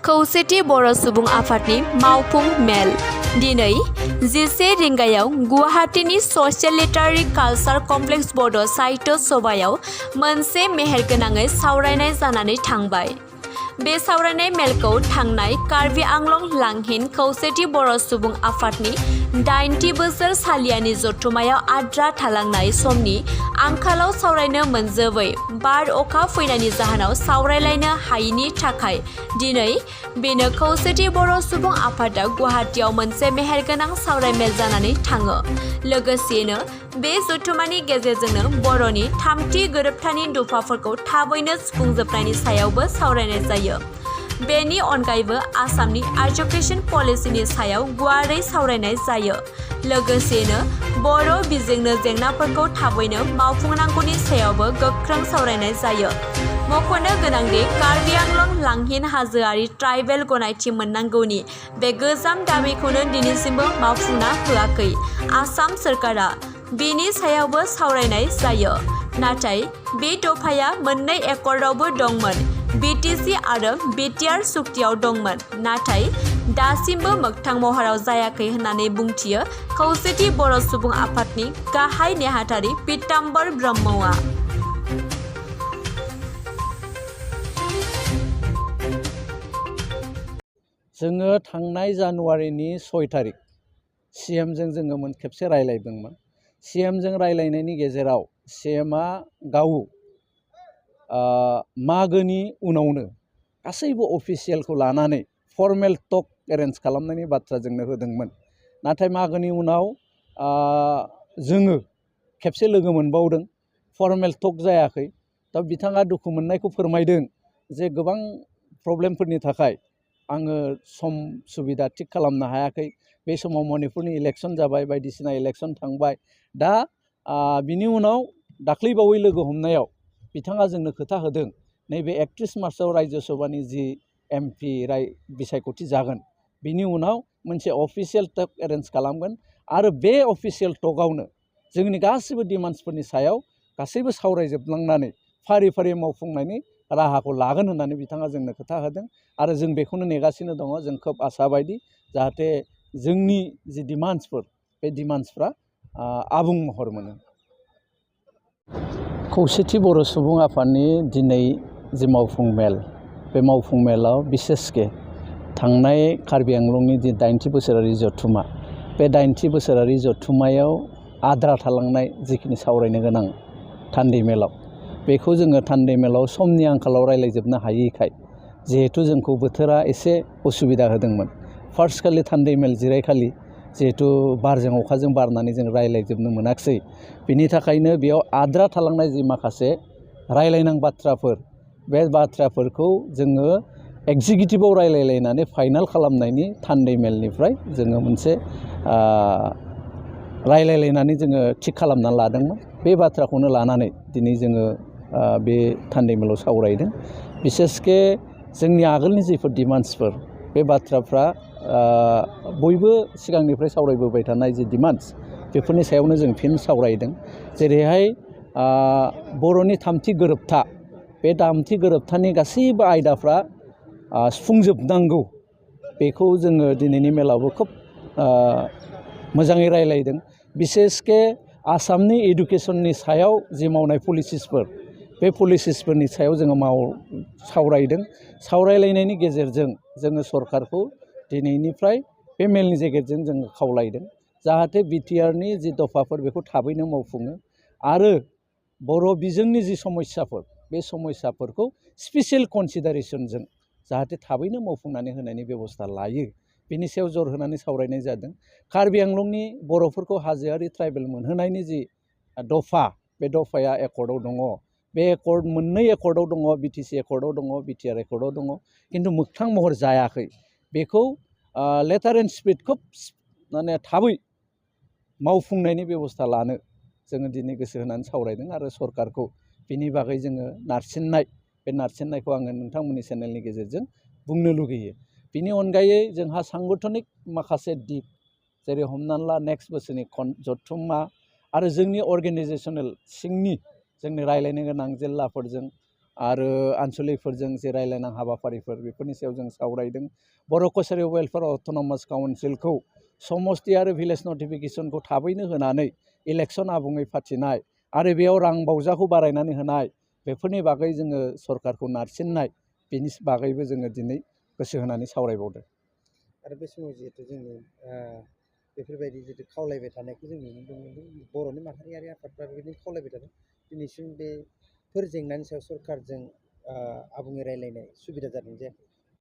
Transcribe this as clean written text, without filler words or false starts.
खौसेथि बर' सुबुं आफादनि मावफुं मेल दिनै 11 रिंगायाव गुवाहाटीनि ससियेल लिटारेरि कालचार कमप्लेक्स बड' साहित्य सभायाव मोनसे मेहेरगोनाङै सावरायनाय जानानै थांबाय। बे सावरायनाय मेलखौ थांनाय कार्बि आंलं लांहिन खौसेथि बर' सुबुं आफादनि 80 बोसोर सालियानि जथुमायाव आद्रा थालांनाय समनि आंखालाव सावरायनो मोनजोबै बार अखा फैनायनि जाहोनाव सावरायलायनो हायिनि थाखाय दिनै बेनो खौसेथि बर' सुबुं आफादा गुवाहाटीयाव मोनसे मेहेरगोनां सावरायमेल जानानै थाङो। लोगोसेनो बे जथुमानि गेजेरजोंनो बर'नि थामथि गोरोबथानि दफाफोरखौ थाबैनो सुफुंजोबनायनि सायावबो सावरायनाय जायो। बेनि अनगायैबो आसामनि एजुकेशन पलिसिनि सायाव गुवारै सावरायनाय जायो। लोगोसेनो बर' बिजोंनो जेंनाफोरखौ थाबैनो मावफुंनांगौनि सायावबो गोख्रों सावरायनाय जायो। मख'नो गोनांदि कार्बि आंलं लांहिन हाजोआरि ट्राइबेल गनायथि मोननांगौनि बे गोजाम दाबिखौनो दिनैसिमबो मावफुंना होआखै आसाम सोरखारा। बेनि सायावबो सावरायनाय जायो। नाथाय बे दफाया मोननै एकर्डआवबो दंमोन। बिटिसि आरो बिटिआर सुक्तियाव दंमोन, नाथाय दासिमबो मोगथां महराव जायाखै होननानै बुंथियो खौसेथि बर' सुबुं आफादनि गाहाय नेहाथारि पीताम्बर ब्रह्मआ। जोङो थांनाय जानुवारिनि 6 तारिख सिएमजों जोङो खेबसे रायलायदोंमोन। सिएमजों रायलायनायनि गेजेराव सिएमआ गाव मागोनि उनावनो गासैबो अफिसियेलखौ लानानै फर्मेल टक एरेन्ज खालामनायनि बाथ्रा जोंनो होदोंमोन। नाथाय मागोनि उनाव जोङो खेबसे लोगो मोनबावदों, फर्मेल टक जायाखै। दा बिथाङा दुखु मोननायखौ फोरमायदों जे गोबां प्रब्लेमफोरनि थाखाय आङो सम सुबिदा थिग खालामनो हायाखै। बे समाव मणिपुरनि इलेक्सन जाबाय, बायदिसिना इलेक्सन थांबाय। दा बिनि उनाव दाख्लैबावै लोगो हमनायाव बिथाङा जोंनो खोथा होदों नैबे 31 मार्चआव राज्य सभानि जि एमपि बिसायख'थि जागोन, बिनि उनाव मोनसे अफिसियेल टक एरेन्ज खालामगोन आरो बे अफिसियेल टकआवनो जोंनि गासैबो डिमान्ड्सफोरनि सायाव गासैबो सावरायजोबलांनानै फारि फारि मावफुंनायनि राहाखौ लागोन होननानै बिथाङा जोंनो खोथा होदों आरो जों बेखौनो नेगासिनो दङ। जों खोब आसा बायदि जाहाथे जोंनि जि डिमान्ड्सफोर, बे डिमान्ड्सफ्रा आबुं महर मोनो। खौसेथि बर' सुबुं आफादनि दिनै जि मावफुं मेल, बे मावफुं मेलाव बिसेसके थांनाय कार्बि आंलंनि जि 80 बोसोरारि जथुमा, बे 80 बोसोरारि जथुमायाव आद्रा थालांनाय जिखिनि सावरायनो गोनां थान्दै मेलाव, बेखौ जोङो थान्दै मेलाव समनि आंखालाव रायलायजोबनो हायैखाय जिहेथु जोंखौ बोथोरा एसे उसुबिदा होदोंमोन। फार्स्ट खालि थान्दै मेल जिरायखालि जिहेथु बारजों अखाजों बारनानै जों रायलायजोबनो मोनाखिसै। बिनि थाखायनो बेयाव आद्रा थालांनाय जि माखासे रायलायनां बाथ्राफोर, बे बाथ्राफोरखौ जोङो एग्जिकिउटिभआव रायलायलायनानै फाइनाल खालामनायनि थान्दै मेलनिफ्राय जोङो मोनसे रायलायलायनानै जोङो थिग खालामनानै लादोंमोन। बे बाथ्राखौनो लानानै दिनै जोङो बे थान्दै मेलाव सावरायदों। बिसेसके जोंनि आगोलनि जिफोर डिमान्ड्सफोर, बे बाथ्राफ्रा बयबो सिगांनिफ्राय सावरायबोबाय थानाय जि डिमान्ड्स, बेफोरनि सायावनो जों फिन सावरायदों। जेरैहाय बर'नि थामथि गोरोबथा, बे थामथि गोरोबथानि गासैबो आयदाफ्रा सुफुंजोबनांगौ, बेखौ जोङो दिनैनि मेलावबो खोब मोजाङै रायलायदों। बिसेसके आसामनि इडुकेसननि सायाव जि मावनाय पलिसिसफोर, बे पलिसिसफोरनि सायाव जोङो सावरायदों। सावरायलायनायनि गेजेरजों जोङो सरकारखौ दिनैनिफ्राय बे मेलनि गेजेरजों जोङो खावलायदों जाहाथे बिटिआरनि जि दफाफोर बेखौ थाबैनो मावफुङो आरो बर' बिजोंनि जि समस्याफोर, बे समस्याफोरखौ स्पेसियेल कनसिडारेसनजों जाहाथे थाबैनो मावफुंनानै होनायनि बेबस्था लायो, बिनि सायाव जर होनानै सावरायनाय जादों। कार्बि आंलंनि बर'फोरखौ हाजोआरि ट्राइबेल मोनहोनायनि जि दफा, बे दफाया एकर्डआव दङ। बे मोननै एकर्डआव दङ, बिटिसि एकर्डआव दङ, बिटिआर एकर्डआव दङ, खिन्थु मोगथां महर जायाखै। बेखौ लेटार एन्ड स्पिड खोब माने थाबै मावफुंनायनि बेबस्था लानो जोङो दिनै गोसो होनानै सावरायदों आरो सरकारखौ बिनि बागै जोङो नारसिननाय, बे नारसिननायखौ आङो नोंथांमोननि चेनेलनि गेजेरजों बुंनो लुगैयो। बिनि अनगायै जोंहा सांगठनिक माखासे दिग, जेरै हमनानै ला नेक्स्ट बोसोरनि जथुम्मा आरो जोंनि अर्गेनाइजेसनेल सिंनि जोंनि रायलायनो गोनां जिल्लाफोरजों आरो आनसलिकफोरजों जे रायलायनां हाबाफारिफोर बेफोरनि सायाव जों सावरायदों। बर' कसारि वेलफेयार अट'नमास काउन्सिलखौ समस्ति आरो भिलेज नटिफिकेसनखौ थाबैनो होनानै इलेक्सन आबुङै फाथिनाय आरो बेयाव रां बावजाखौ बारायनानै होनाय बेफोरनि बागै जोङो सरकारखौ नारसिननाय बेनि बागैबो जोङो दिनै गोसो होनानै सावरायबावदों। आरो बे समाव जिहेतु जोंनि बेफोरबायदि जितु खावलायबाय थानायखौ जों नुनो मोनदों, बर'नि माहारियारि आफादफ्रा बेबायदिनो खावलायबाय थादों। दिनैसिम बेफोर जेंनानि सायाव सरकारजों आबुङै रायलायनाय सुबिदा जादों जायाखै?